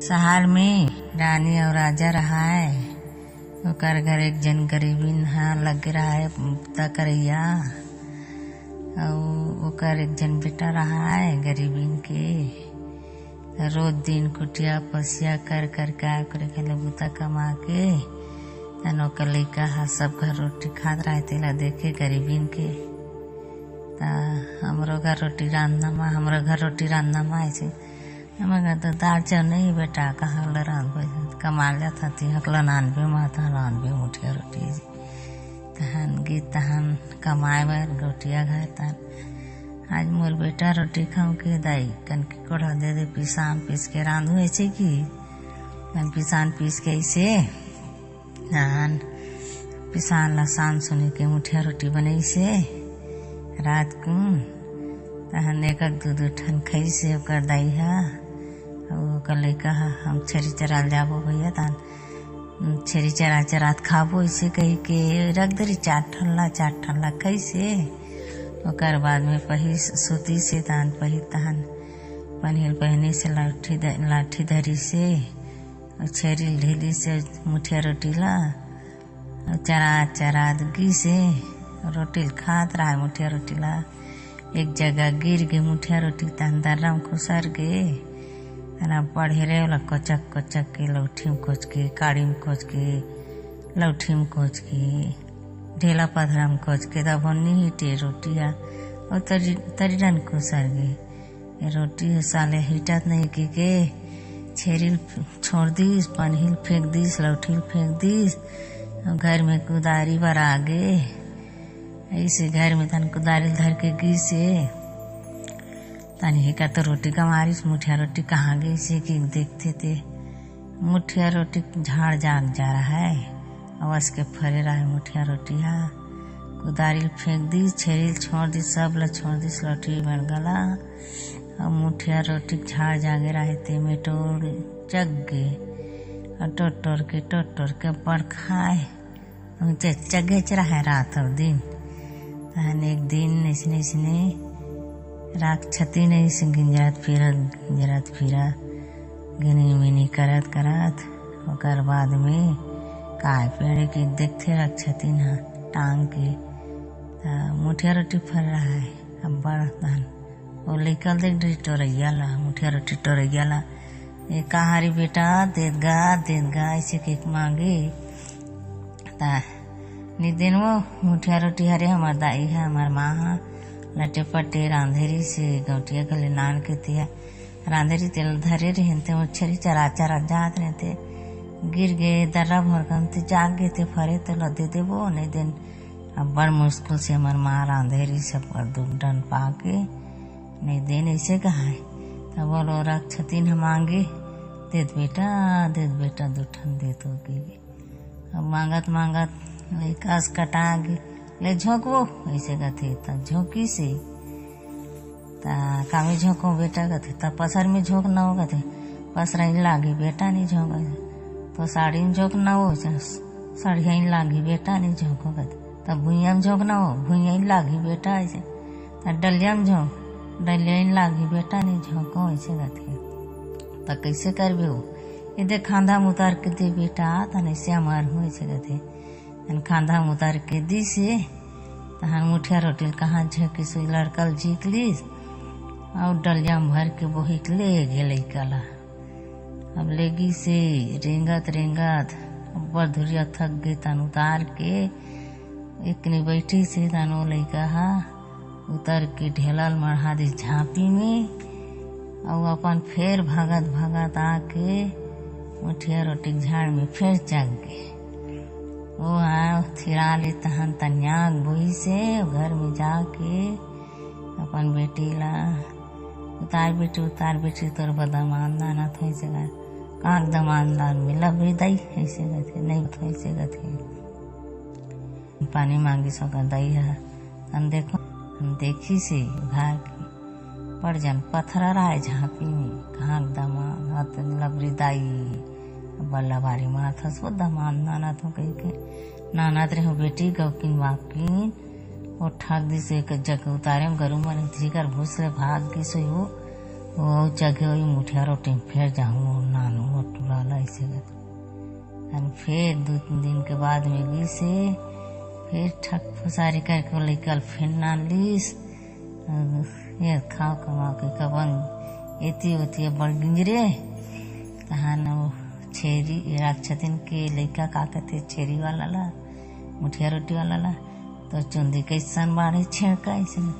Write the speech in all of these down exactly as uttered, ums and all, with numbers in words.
शहर में रानी अउ राजा रहाय। ओकर घर एक झन गरीबिन ह लगे रहाय, बुता करइया। अउ ओकर एक झन बेटा रहाय गरीबिन के। रोज दिन कुटिया पसिया कर कर के ओकरे घर ले बुता कमा के, तहन ओकर लइका ह सब घर रोटी खात रहाय, तेला देखे गरीबिन के। त हमरो घर रोटी रांधना माँ, हमरो घर रोटी रांधना माँ, अइसे हमर घर तो दाल चाउर नइ हे बेटा, कहाँ ले रांधबे? कमा लेत हती, हकला नानबे, माता रांधबे मुठिया रोटी। तहन गे तहन कमाए बर गोटिया घर तहन। आज मोर बेटा रोटी खाऊं के दाई, कनकी कोड़ा दे दे, पिसान पीस के रांधू अइसे कि। तहन पिसान पीस के अइसे, तहन पिसान ला सान सुनी के मुठिया रोटी बनइसे रात कुन। तहन एक एक दू दू ठन खइसे ओकर दाई ह, अउ ओकर लइका ह, "हम छेरी चराल जाबो भैया, तहन छेरी चरा चरात खाबो," अइसे कहि के रख दे रही चार ठन ला, चार ठन ला खइसे। ओकर बाद में पहिर सुतिसे, तहन पहिर तहन पनहिल पहिनिसे, लाठी ध-, लाठी धरिसे, अउ छेरी ल ढीलिसे मुठिया रोटी ला, अउ चरात चरात गिसे, रोटी ल खात रहाय मुठिया रोटी ला। एक जगह गिर गे मुठिया रोटी, तहन दर्रा म खुसर गे। तहन पढ़ेरे वाला कोचक कोचक के, लौठी म कोच के, काड़ी म कोच के, लौठी म कोच के, ढेला पथरा म कोच के, तब हो निहिटे रोटी ह। अउ तरी, तरी डन खुसर गे। ए रोटी ह साले हिटत नहीं कि के, छेरी ल छोड़ दिस, पनहिल फेंक दिस, लौठी ल फेंक दिस, अउ घर में कुदारी बर आ गे। अइसे घर में तहन कुदारी ल धर के गिसे। तहन हिका तो रोटी कमारिस, मुठिया रोटी कहाँ गइसे कि देखथे ते मुठिया रोटी झाड़ जाग जा रहाय, अउ अस के फरे रहाय मुठिया रोटी ह। कुदारी ल फेंक दिस, छेरी ल छोड़ दिस, सब ल छोड़ दिस, लौठी बड़का ला। अउ मुठिया रोटी झाड़ जागे रहाय, तेमे टोर चग गे, अउ टोर टोर के, टोर टोर के अब्बड़ खाय। अउ च-, चगेच रहाय रात अउ दिन। तहन एक दिन अइसने, अइसने राक्षसी नइ से गिंजरत फिरत, गिंजरत फिरत, गिनी मिनी करत करत, ओकर बाद में काय पेड़ के देखथे राक्षसी ह टांग के, त मुठिया रोटी फर रहाय अब्बड़। तहन ओ लइका ल देख डरी टोरइया ला, मुठिया रोटी टोरइया ला, "ए कहाँ रे बेटा, देत गा, देत गा," अइसे कहिके मांगे। त नि देन वो मुठिया रोटी हरे, हमर दाई ह, हमर माँ ह, लटे पटे रांधे रिहिसे, गौटिया गले नान के तिया रांधे रिहिसे, तेला धरे रिहिन, ते वो छेरी चरा चरा जात रहिन ते गिर गे, दर्रा भर कन ते जाग गे, ते फरे तेला दे देबो, नइ देन अब्बड़ मुश्किल से हमर माँ रांधे रिहिसे, अब्बड़ दुख डन पाके, नइ देन अइसे कहाय। तब बोलो राक्षसी ह मांगे, "देत बेटा, देत बेटा, दू ठन देत हो," कहिके। अब मांगत मांगत लइका अस कटा गे, "ले झोंकबो," अइसे कथे, त झोंकिसे। त "कामे झोंको बेटा," कथे, "त पसर में झोंक न हो," कथे, "पसरा इन लागी बेटा, नइ झोंको," कथे, "तो साड़ी में झोंक न हो," अइसे, "सड़िया इन लागी बेटा, नइ झोंको," कथे, "त भुइयां में झोंक न हो, भुइयां इन लागी बेटा," अइसे, "त डलिया में झोंक, डलिया इन लागी बेटा, नइ झोंको," अइसे कथे। "त कइसे करबे हो?" "ए दे खांधा में उतार के दे बेटा, तहन अइसे अमर हो," अइसे कथे। तहन खांधा में उतार के दिसे, तहन मुठिया रोटी ल कहाँ झेंकिस, लड़का ल झींक लिस, अउ डलिया में भर के बोहिक ले गे लइका ला। अब लेगिसे, रेंगत रेंगत अब्बड़ दुरिहा थक गे, तहन उतार के एकनी बइठिसे, तहन ओ लइका ह उतर के ढेला ल मढ़ा दिस झांपी में, अउ अपन फेर भगत भगत आके मुठिया रोटी के झाड़ में फेर चघ गे। ओ ह थिरा ले तहन तनिया के बोहिसे, घर में जाके अपन बेटी ला, "उतार बेटी, उतार बेटी, तोर बर दमांद लानत हों," अइसे कथे। "कहाँ के दमांद लानबे, लबरी दाई," अइसे कथे, "नइ हों," अइसे कथे। पानी मांगिस ओकर दाई ह। तहन देखो, तहन देखिसे उघार के, बड़ जन पथरा रहाय झांपी में, "कहाँ के दमांद, अत लबरी दाई, बल्ला भारी मारथस वो दमांद लानत हों," कहिके। "लानत रहेंव बेटी," गौकिन वाकिन, ओ ठग दिस एक जगह उतारे म गरू मन, झिकर भूस ले भाग गिस वो, वो चघे वही मुठिया रोटी में फेर जाहूँ, वो नानू वो टुरा ला ऐसे कर। अन फेर दो तीन दिन के बाद में गिस हे, फेर ठक फुसारी करके वो लइका ल फेर नान लिस। अ, ये खाव कमाव के कबन एती ओती बड़ गिंजरे। तहान वो छेरी, ये राक्षसिन के लइका का कथे, छेरी वाला ला, मुठिया रोटी वाला ला, तो चुंदी कइसन बाढ़े छेरका अइसन।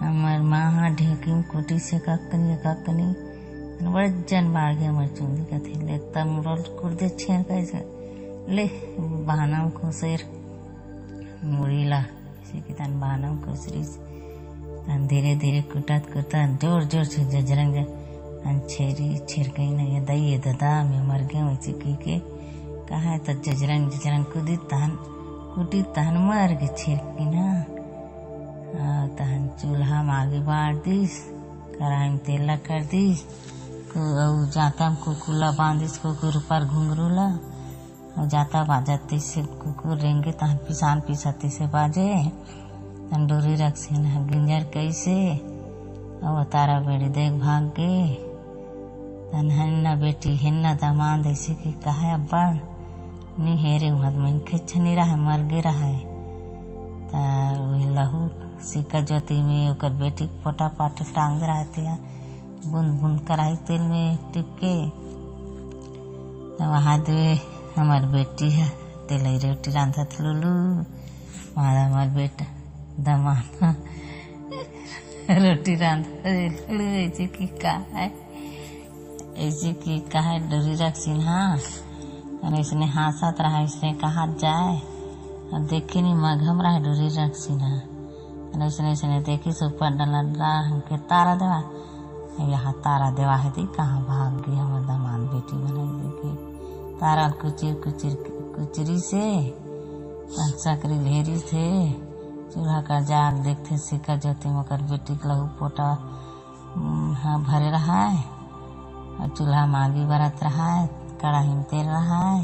हमर माँ ह ढेंकी में कुटी से ककनी, ककनी, बड़ जन बाढ़ गे हमर चुंदी कथे, ले तब मुरल कुट दे छेरका अइसन, ले बहाना में खुसेर मुड़ी ला, अइसे कि तन बहाना में खुसरिस। तन धीरे धीरे कुटत कुटत जोर जोर से जजरंग, तन छेरी छेरकई न ये दई ये ददा, मैं मर गया, अइसे कहि के कहा, त जजरंग जजरंग कुदी तहन कुटी तहन मर गे छेरकी ना। आ, तहन चूल्हा में आगी बार दिस, कढ़ाई में तेल ला कर दिस, कु-, अउ जांता में कुकुर ला बांधिस, कुकुर ऊपर घुंघरू ला, अउ जांता बाजत तइसे कुकुर रेंगे, तहन पिसान पिसत तइसे बाजे, तहन डोरी रखसिन ह गिंजर कइसे, अउ तारा बेड़ी देख भाग गे, तहन हेन्ना बेटी, हेन्ना दमांद, अइसे कि कहे अब्बड़, नी हे रे, उहाँ त मनखे छनी रहे, मर गे रहे। त उही लहू सिक्का ज्योति में ओकर बेटी के पोटा पाटी टांग रहे, तेहा बूंद बूंद कराही तेल में टिपके। त वहाँ दे हमर बेटी ह तेलई रोटी रांधत लुलू, वहाँ हमर बेटा दमांद रोटी रांधत लुलू, अइसे कि का है, अइसे कि का है डोरी रखसिन हा, अउ अइसने हाँसत रहा, अइसने कहत जाए, अउ देखे नी मगहम रहा डोरी रखसिन हा। अइसने अइसने देखिस ऊपर डलत रहा हमके तारा देवा। यहाँ तारा देवा हे ती कहाँ भाग गे हमर दमांद बेटी बनाई देखे। तारा कुचिर कुचिर कुचरी से तन सकरी घेरी से चूल्हा कर जाग देखथे सिक्का ज्योति में ओकर बेटी के लहू पोटा, उम, हा भरे रहा है। अउ चूल्हा में आगी बरत रहा है, कढ़ाई में तेल रहा है।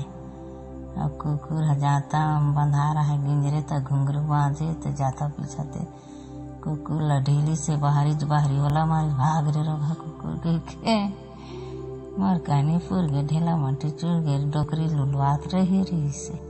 अउ कुकुर ह जांता बंधा रहा है गिंजरे, त घुंघरू बांधे, त जांता पीछा ते कुकुर ला ढीली से बाहरी ज बाहरी ओला मारी, भाग रे रोगहा कुकुर कहि के। मोर कहनी पुर गे, ढेला माटी चुर गे, डोकरी लुलवात रही रहिस हे।